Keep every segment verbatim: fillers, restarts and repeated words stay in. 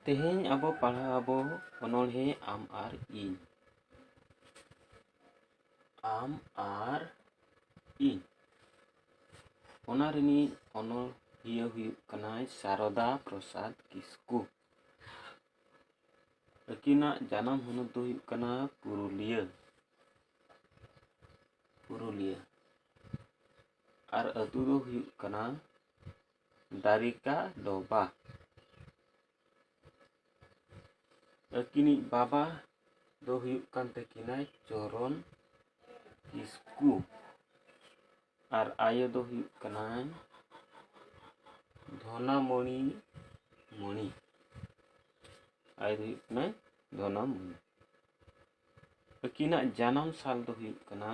ᱛᱮᱦᱮᱧ ᱟᱵᱚ ᱯᱟᱲᱦᱟᱣ ᱟᱵᱚ ᱚᱱᱚᱬᱦᱮ ᱟᱢ ᱟᱨ ᱤᱧ᱾ ᱟᱢ ᱟᱨ ᱤᱧ᱾ ᱚᱱᱟ ᱨᱤᱱᱤᱡ ᱚᱱᱚᱬᱦᱤᱭᱟᱹ ᱦᱩᱭᱩᱜ ᱠᱟᱱᱟᱭ ᱥᱟᱨᱚᱫᱟ ᱯᱨᱚᱥᱟᱫᱽ ᱠᱤᱥᱠᱩ᱾ ᱟᱹᱠᱤᱱᱟᱜ ᱡᱟᱱᱟᱢ ᱦᱚᱱᱚᱛ ᱫᱚ ᱦᱩᱭᱩᱜ ᱠᱟᱱᱟ ᱯᱩᱨᱩᱞᱤᱭᱟᱹ᱾ ᱯᱩᱨᱩᱞᱤᱭᱟᱹ᱾ ᱟᱨ ᱟᱹᱛᱩ ᱫᱚ ᱦᱩᱭᱩᱜ ᱠᱟᱱᱟ ᱫᱟᱨᱤᱠᱟ ᱰᱚᱵᱟ᱾ ᱟᱹᱠᱤᱱᱤᱡ ᱵᱟᱵᱟ ᱫᱚ ᱦᱩᱭᱩᱜ ᱠᱟᱱ ᱛᱟᱹᱠᱤᱱᱟᱭ ᱪᱚᱨᱚᱱ ᱠᱤᱥᱠᱩ᱾ ᱟᱨ ᱟᱭᱳ ᱫᱚ ᱦᱩᱭᱩᱜ ᱠᱟᱱᱟᱭ ᱫᱷᱚᱱᱟᱢᱚᱬᱤ ᱢᱚᱬᱤ᱾ ᱟᱭᱳ ᱫᱚ ᱦᱩᱭᱩᱜ ᱠᱟᱱᱟᱭ ᱫᱷᱚᱱᱟᱢᱚᱬᱤ᱾ ᱟᱹᱠᱤᱱᱟᱜ ᱡᱟᱱᱟᱢ ᱥᱟᱞ ᱫᱚ ᱦᱩᱭᱩᱜ ᱠᱟᱱᱟ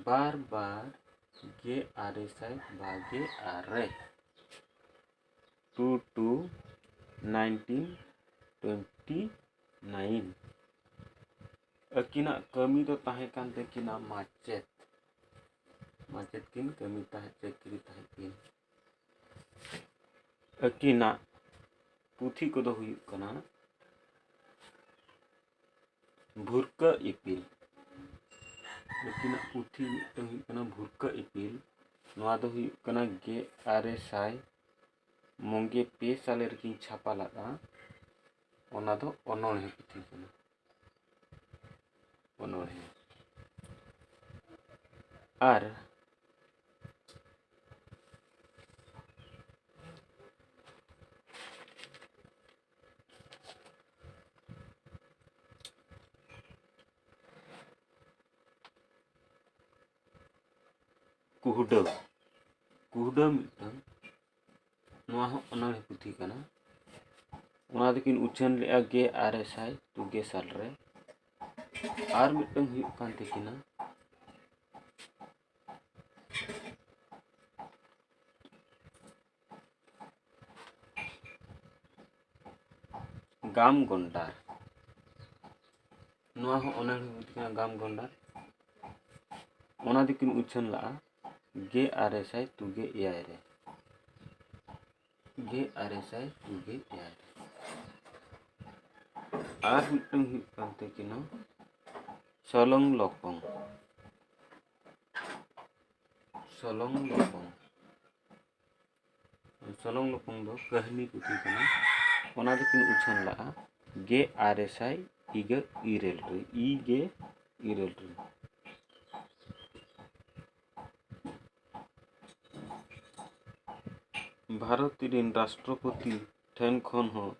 ᱵᱟᱨ ᱵᱟᱨ ᱜᱮ ᱟᱨᱮ ᱥᱟᱭ ᱵᱟᱜᱮ ᱟᱨᱮ᱾ Two two nineteen twenty nine᱾ ᱟᱹᱠᱤᱱᱟᱜ ᱠᱟᱹᱢᱤ ᱫᱚ ᱛᱟᱦᱮᱸ ᱠᱟᱱ ᱛᱟᱹᱠᱤᱱᱟ ᱢᱟᱪᱮᱫ᱾ ᱢᱟᱪᱮᱫ ᱠᱤᱱ ᱠᱟᱹᱢᱤ ᱛᱟᱦᱮᱸᱫ, ᱪᱟᱹᱠᱨᱤ ᱛᱟᱦᱮᱸᱫ ᱠᱤᱱ᱾ ᱟᱹᱠᱤᱱᱟᱜ ᱯᱩᱛᱷᱤ ᱠᱚᱫᱚ ᱦᱩᱭᱩᱜ ᱠᱟᱱᱟ ᱵᱷᱩᱨᱠᱟᱹ ᱤᱯᱤᱞ᱾ ᱟᱹᱠᱤᱱᱟᱜ ᱯᱩᱛᱷᱤ ᱢᱤᱫᱴᱟᱝ ᱦᱩᱭᱩᱜ ᱠᱟᱱᱟ ᱵᱷᱩᱨᱠᱟᱹ ᱤᱯᱤᱞ᱾ ᱱᱚᱣᱟ ᱫᱚ ᱦᱩᱭᱩᱜ ᱠᱟᱱᱟ ᱜᱮᱞ ᱟᱨᱮ ᱥᱟᱭ ᱢᱚᱜᱮ ᱯᱮ ᱥᱟᱞᱮ ᱨᱮᱠᱤᱱ ᱪᱷᱟᱯᱟ ᱞᱮᱫᱼᱟ᱾ ᱚᱱᱟ ᱫᱚ ᱚᱱᱚᱬᱦᱮ ᱯᱩᱛᱷᱤ ᱠᱟᱱᱟ᱾ ᱚᱱᱚᱬᱦᱮ᱾ ᱟᱨ ᱠᱩᱦᱰᱟᱹ, ᱠᱩᱦᱰᱟᱹ ᱢᱤᱫᱴᱟᱝ, ᱱᱚᱣᱟ ᱦᱚᱸ ᱚᱱᱚᱬᱦᱮ ᱯᱩᱛᱷᱤ ᱠᱟᱱᱟ᱾ ᱚᱱᱟ ᱫᱚᱠᱤᱱ ᱩᱪᱷᱟᱹᱱ ᱞᱮᱫᱼᱟ ᱜᱮᱞ ᱟᱨᱮ ᱥᱟᱭ ᱛᱩᱜᱮ ᱥᱟᱞ ᱨᱮ᱾ ᱟᱨ ᱢᱤᱫᱴᱟᱝ ᱦᱩᱭᱩᱜ ᱠᱟᱱ ᱛᱟᱹᱠᱤᱱᱟ ᱜᱟᱢ ᱜᱚᱱᱰᱟᱨ᱾ ᱱᱚᱣᱟ ᱦᱚᱸ ᱚᱱᱚᱬᱦᱮ ᱯᱩᱛᱷᱤ ᱠᱟᱱᱟ, ᱜᱟᱢ ᱜᱚᱱᱰᱟᱨ᱾ ᱚᱱᱟ ᱫᱚᱠᱤᱱ ᱩᱪᱷᱟᱹᱱ ᱞᱟᱜᱼᱟ ᱜᱮᱞ ᱟᱨᱮ ᱥᱟᱭ ᱛᱩᱜᱮ ᱮᱭᱟᱭ ᱨᱮ᱾ ᱜᱮᱞ ᱟᱨᱮ ᱥᱟᱭ ᱛᱩᱜᱮ ᱮᱭᱟᱭ ᱨᱮ᱾ ᱟᱨ ᱢᱤᱫᱴᱟᱝ ᱦᱩᱭᱩᱜ ᱠᱟᱱ ᱛᱟᱹᱠᱤᱱᱟ ᱥᱚᱞᱚᱝ ᱞᱚᱯᱚᱝ᱾ ᱥᱚᱞᱚᱝ ᱞᱚᱯᱚᱝ᱾ ᱥᱚᱞᱚᱝ ᱞᱚᱯᱚᱝ ᱫᱚ ᱠᱟᱹᱦᱱᱤ ᱯᱩᱛᱷᱤ ᱠᱟᱱᱟ᱾ ᱚᱱᱟ ᱫᱚᱠᱤᱱ ᱩᱪᱷᱟᱹᱱ ᱞᱟᱜᱼᱟ ᱜᱮᱞ ᱟᱨᱮ ᱥᱟᱭ ᱤᱜᱟᱹ ᱤᱨᱟᱹᱞ ᱨᱮ, ᱤᱜᱮ ᱤᱨᱟᱹᱞ ᱨᱮ᱾ ᱵᱷᱟᱨᱚᱛ ᱨᱮᱱ ᱨᱟᱥᱴᱨᱚᱯᱚᱛᱤ ᱴᱷᱮᱱ ᱠᱷᱚᱱ ᱦᱚᱸ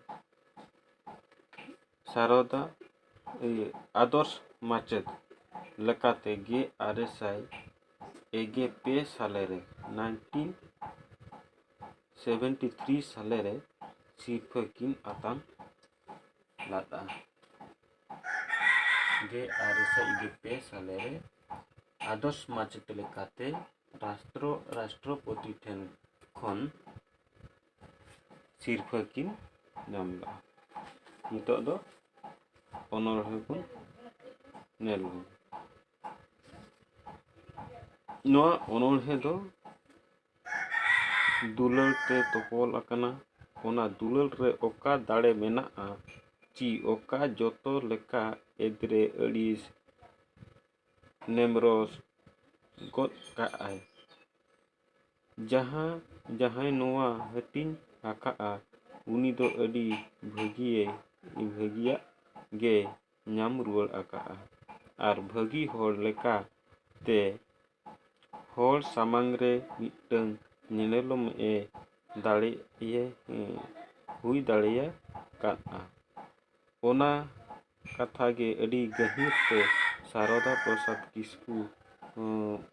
ᱥᱟᱨᱚᱫᱟ, ᱮ, ᱟᱫᱚᱨᱥ ᱢᱟᱪᱮᱛ ᱞᱮᱠᱟᱛᱮ ᱜᱮᱞ ᱟᱨᱮ ᱥᱟᱭ ᱮᱜᱮ ᱯᱮ ᱥᱟᱞᱮ ᱨᱮ, ᱱᱟᱭᱤᱱᱴᱤᱱ ᱥᱮᱵᱷᱮᱱᱴᱤ ᱛᱷᱨᱤ ᱥᱟᱞᱮ ᱨᱮ ᱥᱤᱨᱯᱷᱟᱹ ᱠᱤᱱ ᱟᱛᱟᱝ ᱞᱮᱫᱼᱟ᱾ ᱜᱮᱞ ᱟᱨᱮ ᱥᱟᱭ ᱤᱨᱟᱹᱞ ᱯᱮ ᱥᱟᱞᱮ ᱨᱮ ᱟᱫᱚᱨᱥ ᱢᱟᱪᱮᱛ ᱞᱮᱠᱟᱛᱮ ᱨᱟᱥᱴᱨᱚ, ᱨᱟᱥᱴᱨᱚᱯᱚᱛᱤ ᱴᱷᱮᱱ ᱠᱷᱚᱱ ᱥᱤᱨᱯᱷᱟᱹ ᱠᱤᱱ ᱧᱟᱢ ᱞᱮᱫᱼᱟ᱾ ᱱᱤᱛᱚᱜ ᱫᱚ ᱚᱱᱚᱬᱦᱮ ᱵᱚᱱ ᱧᱮᱞ ᱞᱮᱜᱮ᱾ ᱱᱚᱣᱟ ᱚᱱᱚᱬᱦᱮ ᱫᱚ ᱫᱩᱞᱟᱹᱲ ᱛᱮ ᱛᱚᱯᱚᱞ ᱟᱠᱟᱱᱟ᱾ ᱚᱱᱟ ᱫᱩᱞᱟᱹᱲ ᱨᱮ ᱚᱠᱟ ᱫᱟᱲᱮ ᱢᱮᱱᱟᱜᱼᱟ, ᱪᱤ ᱚᱠᱟ ᱡᱚᱛᱚ ᱞᱮᱠᱟ ᱮᱫᱽᱨᱮ, ᱟᱹᱲᱤᱥ, ᱱᱮᱢᱨᱚᱥ ᱜᱚᱫ ᱠᱟᱜᱼᱟᱭ᱾ ᱡᱟᱦᱟᱸ, ᱡᱟᱦᱟᱸᱭ ᱱᱚᱣᱟ ᱦᱟᱹᱴᱤᱧ ᱟᱠᱟᱫᱼᱟ, ᱩᱱᱤ ᱫᱚ ᱟᱹᱰᱤ ᱵᱷᱟᱹᱜᱤᱭᱮ, ᱵᱷᱟᱹᱜᱤᱭᱟᱜ ᱜᱮ ᱧᱟᱢ ᱨᱩᱣᱟᱹᱲ ᱟᱠᱟᱫᱼᱟ᱾ ᱟᱨ ᱵᱷᱟᱹᱜᱤ ᱦᱚᱲ ᱞᱮᱠᱟᱛᱮ ᱦᱚᱲ ᱥᱟᱢᱟᱝ ᱨᱮ ᱢᱤᱫᱴᱟᱹᱝ ᱧᱮᱱᱮᱞᱚᱢ ᱮ ᱫᱟᱲᱮ, ᱤᱭᱟᱹ, ᱦᱩᱭ ᱫᱟᱲᱮᱭᱟᱠᱟᱫᱼᱟ᱾ ᱚᱱᱟ ᱠᱟᱛᱷᱟ ᱜᱮ ᱟᱹᱰᱤ ᱜᱟᱹᱦᱤᱨ ᱛᱮ ᱥᱟᱨᱚᱫᱟ ᱯᱨᱚᱥᱟᱫᱽ ᱠᱤᱥᱠᱩ, ᱦᱚᱸ,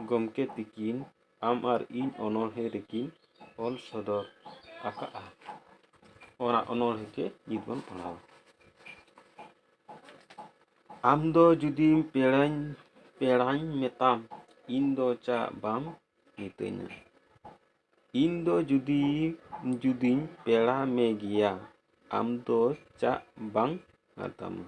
ᱜᱚᱢᱠᱮ ᱛᱤᱠᱤᱱ ᱟᱢ ᱟᱨ ᱤᱧ ᱚᱱᱚᱬᱦᱮ ᱨᱮᱠᱤᱱ ᱚᱞ ᱥᱚᱫᱚᱨ ᱟᱠᱟᱫᱼᱟ᱾ ᱚᱱᱟ ᱚᱱᱚᱬᱦᱮ ᱜᱮ ᱱᱤᱛ ᱵᱚᱱ ᱯᱟᱲᱦᱟᱣᱟ᱾ ᱟᱢ ᱫᱚ ᱡᱩᱫᱤᱢ ᱯᱮᱲᱟᱧ, ᱯᱮᱲᱟᱧ ᱢᱮᱛᱟᱢ, ᱤᱧ ᱫᱚ ᱪᱟᱜ ᱵᱟᱢ ᱢᱤᱛᱟᱹᱧᱟ? ᱤᱧ ᱫᱚ ᱡᱩᱫᱤ, ᱡᱩᱫᱤᱧ ᱯᱮᱲᱟ ᱢᱮ ᱜᱮᱭᱟ, ᱟᱢ ᱫᱚ ᱪᱟᱜ ᱵᱟᱝ ᱟᱛᱟᱢᱟ?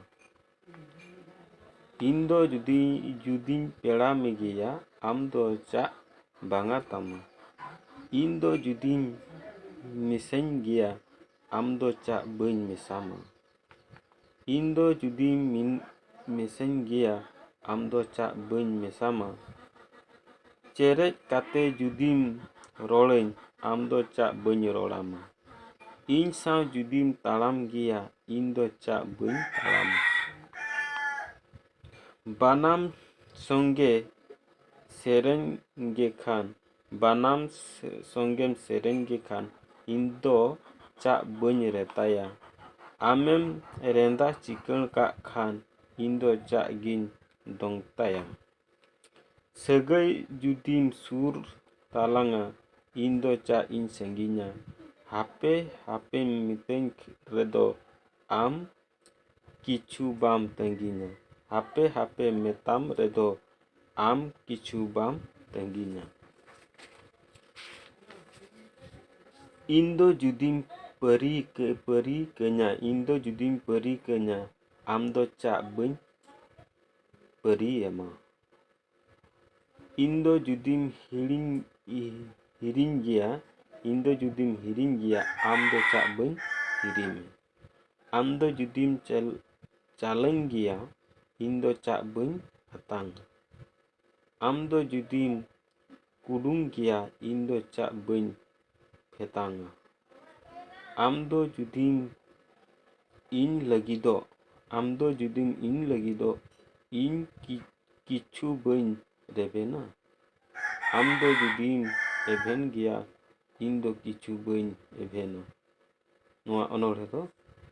ᱤᱧ ᱫᱚ ᱡᱩᱫᱤ, ᱡᱩᱫᱤᱧ ᱯᱮᱲᱟ ᱢᱮ ᱜᱮᱭᱟ, ᱟᱢ ᱫᱚ ᱪᱟᱜ ᱵᱟᱝᱟ ᱛᱟᱢᱟ? ᱤᱧ ᱫᱚ ᱡᱩᱫᱤᱧ ᱢᱮᱥᱟᱧ ᱜᱮᱭᱟ, ᱟᱢ ᱫᱚ ᱪᱟᱜ ᱵᱟᱹᱧ ᱢᱮᱥᱟᱢᱟ? ᱤᱧ ᱫᱚ ᱡᱩᱫᱤᱢ ᱢᱤᱱ-, ᱢᱮᱥᱟᱹᱧ ᱜᱮᱭᱟ, ᱟᱢ ᱫᱚ ᱪᱟᱜ ᱵᱟᱹᱧ ᱢᱮᱥᱟᱢᱟ? ᱪᱮᱨᱮᱡ ᱠᱟᱛᱮ ᱡᱩᱫᱤᱢ ᱨᱚᱲᱟᱹᱧ, ᱟᱢ ᱫᱚ ᱪᱟᱜ ᱵᱟᱹᱧ ᱨᱚᱲᱟᱢᱟ? ᱤᱧ ᱥᱟᱶ ᱡᱩᱫᱤᱢ ᱛᱟᱲᱟᱢ ᱜᱮᱭᱟ, ᱤᱧ ᱫᱚ ᱪᱟᱜ ᱵᱟᱹᱧ ᱛᱟᱲᱟᱢᱟ? ᱵᱟᱱᱟᱢ ᱥᱚᱸᱜᱮ ᱥᱮᱨᱮᱧ ᱜᱮ ᱠᱷᱟᱱ, ᱵᱟᱱᱟᱢ ᱥᱮ-, ᱥᱚᱸᱜᱮᱢ ᱥᱮᱨᱮᱧ ᱜᱮ ᱠᱷᱟᱱ, ᱤᱧ ᱫᱚ ᱪᱟᱜ ᱵᱟᱹᱧ ᱨᱮᱛᱟᱭᱟ᱾ ᱟᱢᱮᱢ ᱨᱮᱸᱫᱟ ᱪᱤᱠᱟᱹᱬ ᱠᱟᱜ ᱠᱷᱟᱱ, ᱤᱧ ᱫᱚ ᱪᱟᱜ ᱜᱤᱧ ᱫᱚᱝ ᱛᱟᱭᱟ᱾ ᱥᱟᱹᱜᱟᱹᱭ ᱡᱩᱫᱤᱢ ᱥᱩᱨ ᱛᱟᱞᱟᱝᱟ, ᱤᱧ ᱫᱚ ᱪᱟᱜ ᱤᱧ ᱥᱟᱺᱜᱤᱧᱟ᱾ ᱦᱟᱯᱮ ᱦᱟᱯᱮᱢ ᱢᱤᱛᱟᱹᱧ ᱨᱮᱫᱚ ᱟᱢ ᱠᱤᱪᱷᱩ ᱵᱟᱢ ᱛᱟᱺᱜᱤᱧᱟ᱾ ᱦᱟᱯᱮ ᱦᱟᱯᱮ ᱢᱮᱛᱟᱢ ᱨᱮᱫᱚ ᱟᱢ ᱠᱤᱪᱷᱩ ᱵᱟᱢ ᱛᱟᱺᱜᱤᱧᱟ᱾ ᱤᱧ ᱫᱚ ᱡᱩᱫᱤᱢ ᱯᱟᱹᱨᱤ ᱠᱟᱹ-, ᱯᱟᱹᱨᱤ ᱠᱟᱹᱧᱟ, ᱤᱧ ᱫᱚ ᱡᱩᱫᱤᱢ ᱯᱟᱹᱨᱤ ᱠᱟᱹᱧᱟ, ᱟᱢ ᱫᱚ ᱪᱟᱜ ᱵᱟᱹᱧ ᱯᱟᱹᱨᱤᱭᱟᱢᱟ᱾ ᱤᱧ ᱫᱚ ᱡᱩᱫᱤᱢ ᱦᱤᱲᱤᱧ, ᱦᱤᱲᱤᱧ ᱜᱮᱭᱟ, ᱤᱧ ᱫᱚ ᱡᱩᱫᱤᱢ ᱦᱤᱲᱤᱧ ᱜᱮᱭᱟ, ᱟᱢ ᱫᱚ ᱪᱟᱜ ᱵᱟᱹᱧ ᱦᱤᱲᱤᱧᱟ᱾ ᱟᱢ ᱫᱚ ᱡᱩᱫᱤᱢ ᱪᱟᱞ-, ᱪᱟᱞᱟᱹᱧ ᱜᱮᱭᱟ, ᱤᱧ ᱫᱚ ᱪᱟᱜ ᱵᱟᱹᱧ ᱟᱛᱟᱝᱟ᱾ ᱟᱢ ᱫᱚ ᱡᱩᱫᱤᱢ ᱠᱩᱰᱩᱝ ᱜᱮᱭᱟ, ᱤᱧ ᱫᱚ ᱪᱟᱜ ᱵᱟᱹᱧ ᱯᱷᱮᱛᱟᱝᱟ᱾ ᱟᱢ ᱫᱚ ᱡᱩᱫᱤᱢ ᱤᱧ ᱞᱟᱹᱜᱤᱫᱚᱜ, ᱟᱢ ᱫᱚ ᱡᱩᱫᱤᱢ ᱤᱧ ᱞᱟᱹᱜᱤᱫᱚᱜ, ᱤᱧ ᱠᱤ-, ᱠᱤᱪᱷᱩ ᱵᱟᱹᱧ ᱨᱮᱵᱮᱱᱟ᱾ ᱟᱢ ᱫᱚ ᱡᱩᱫᱤᱢ ᱮᱵᱷᱮᱱ ᱜᱮᱭᱟ, ᱤᱧ ᱫᱚ ᱠᱤᱪᱷᱩ ᱵᱟᱹᱧ ᱮᱵᱷᱮᱱᱟ᱾ ᱱᱚᱣᱟ ᱚᱱᱚᱬᱦᱮ ᱫᱚ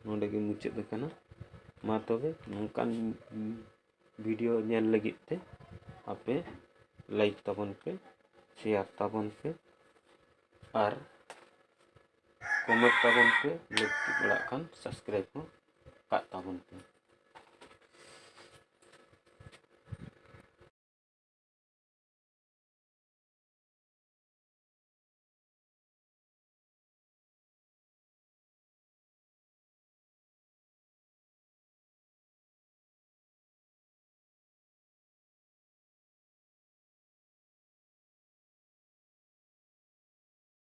ᱱᱚᱰᱮ ᱜᱮ ᱢᱩᱪᱟᱹᱫ ᱟᱠᱟᱱᱟ᱾ ᱢᱟ ᱛᱚᱵᱮ, ᱱᱚᱝᱠᱟᱱ video ᱧᱮᱞ ᱞᱟᱹᱜᱤᱫ ᱛᱮ ᱟᱯᱮ like ᱛᱟᱵᱚᱱ ᱯᱮ, share ᱛᱟᱵᱚᱱ ᱯᱮ ᱟᱨ comment ᱛᱟᱵᱚᱱ ᱯᱮ, ᱞᱟᱹᱠᱛᱤ ᱯᱟᱲᱟᱜ ᱠᱷᱟᱱ subscribe ᱦᱚᱸ ᱠᱟᱜ ᱛᱟᱵᱚᱱ ᱯᱮ᱾